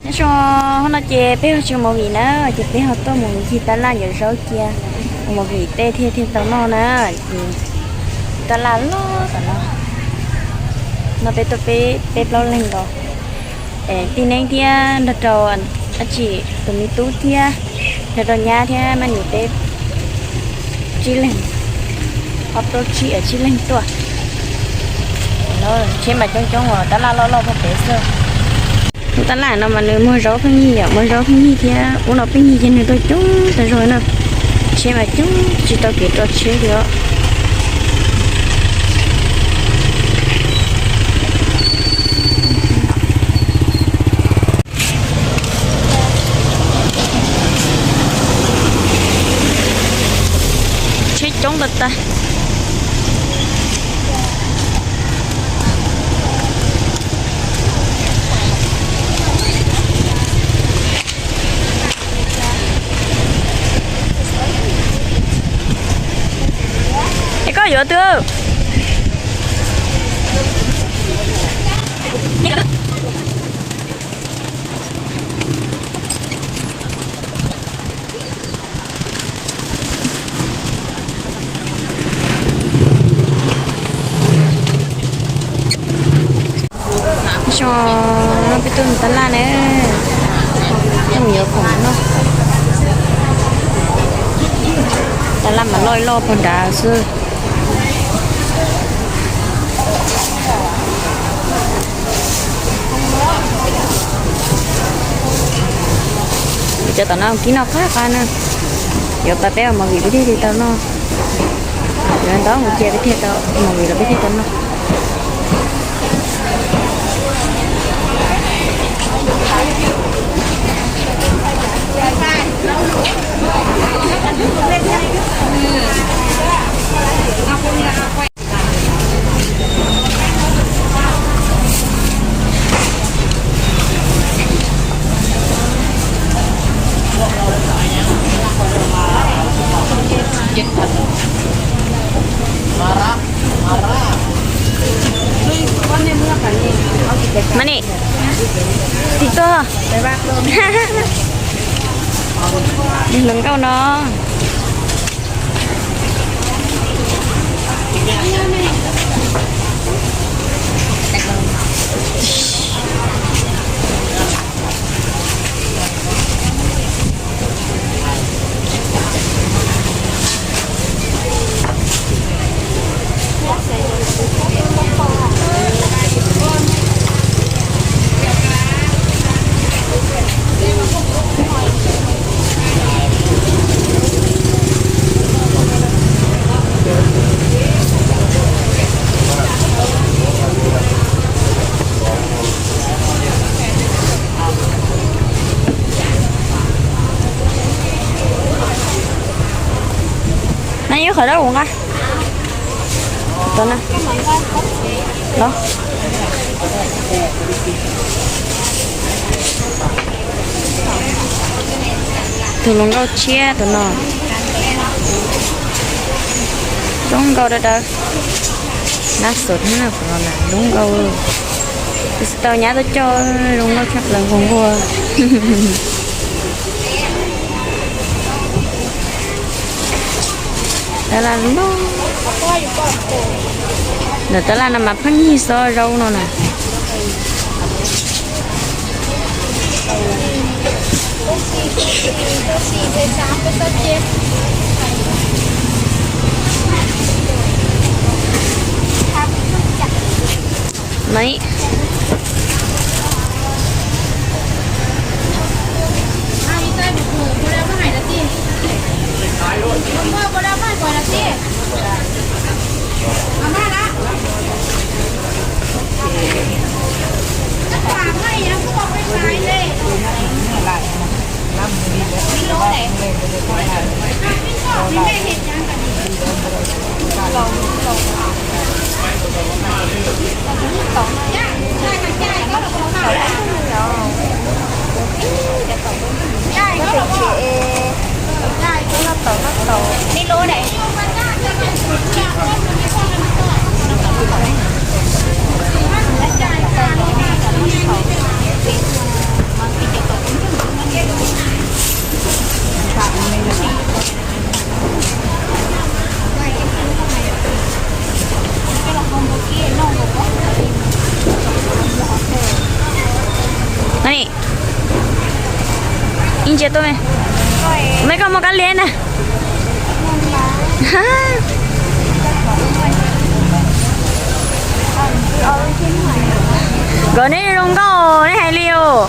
Hnub no ces peb ho tsis mus vim na, ces peb ho tuaj mus ncig tab laj ncov zaub cia, mus vim tej thiaj thiaj tau noj na. Ces tab laj loj tom no, no peb tuaj peb plaub leeg nkaus, tij neeb thiab nrog rau dab tsi, tus me tub thiab nrog rau nyab thiab maj nim peb tsib leeg, ob plaub tsib tsib leeg tuaj. Tsheb mas coob coob uas tab laj loj loj pog pem xwb. Tab laj no mas nws muag zaub pheej yig yom, muag zaub pheej yig thiab ub no pheej yig ces nws tuaj coob tas zog na. Tsheb mas coob tsis tau kev rau tsheb li os. Tsheb coob tag tag. Es koj yuav twg? Xyoo no peb tuaj mus tab laj na, tuaj mus yuav khoom noj. Tab laj mas loj loj pog nrad xwb. Cov tom no kib noj qab qab na. Yuav pab peb ua movie peb thiaj li tau noj. Yuav ntau mus cia peb thiaj tau ua movie los peb thiaj tau noj. Mas nim, tig tuaj, hluas nkauj no. Na, ib qhov dab ua nqa. Tus no. Los. Tus hluas nkauj tshiab tus no. Zoo nkauj dawb dawb. Nab xus thiab na, tus no na zoo nkauj. Tus tsis tau nyab tuaj coj, zoo nkauj tshaj plaws nquag nquag. Tab laj loj. Ntawm tab laj no mas pheej yig xov zaub no na. Nai. Ib ntsia tuaj me, me koj muaj kab lia na. Nkawd neb zoo nkauj neb hais li os.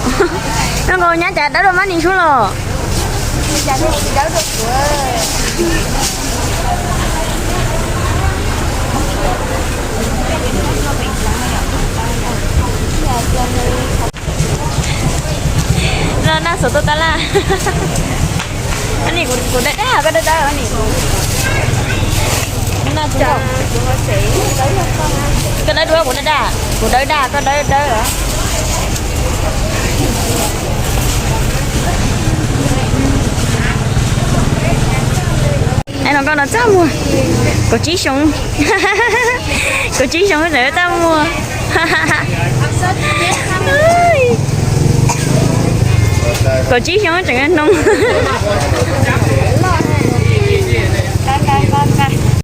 Zoo nkauj nyab cas dawb dua mab nis sub los. Los naj xov tooj tab laj. Nim kuv dawb dawb koj dawb dawb nim. Koj dawb dua kuv dawb daj, kuv dawb daj koj dawb dawb. Ai no koj no txaj muag. Kaum tsib xyoo, kaum tsib xyoo tseem txaj muag. Kaum tsib xyoo tseem noob.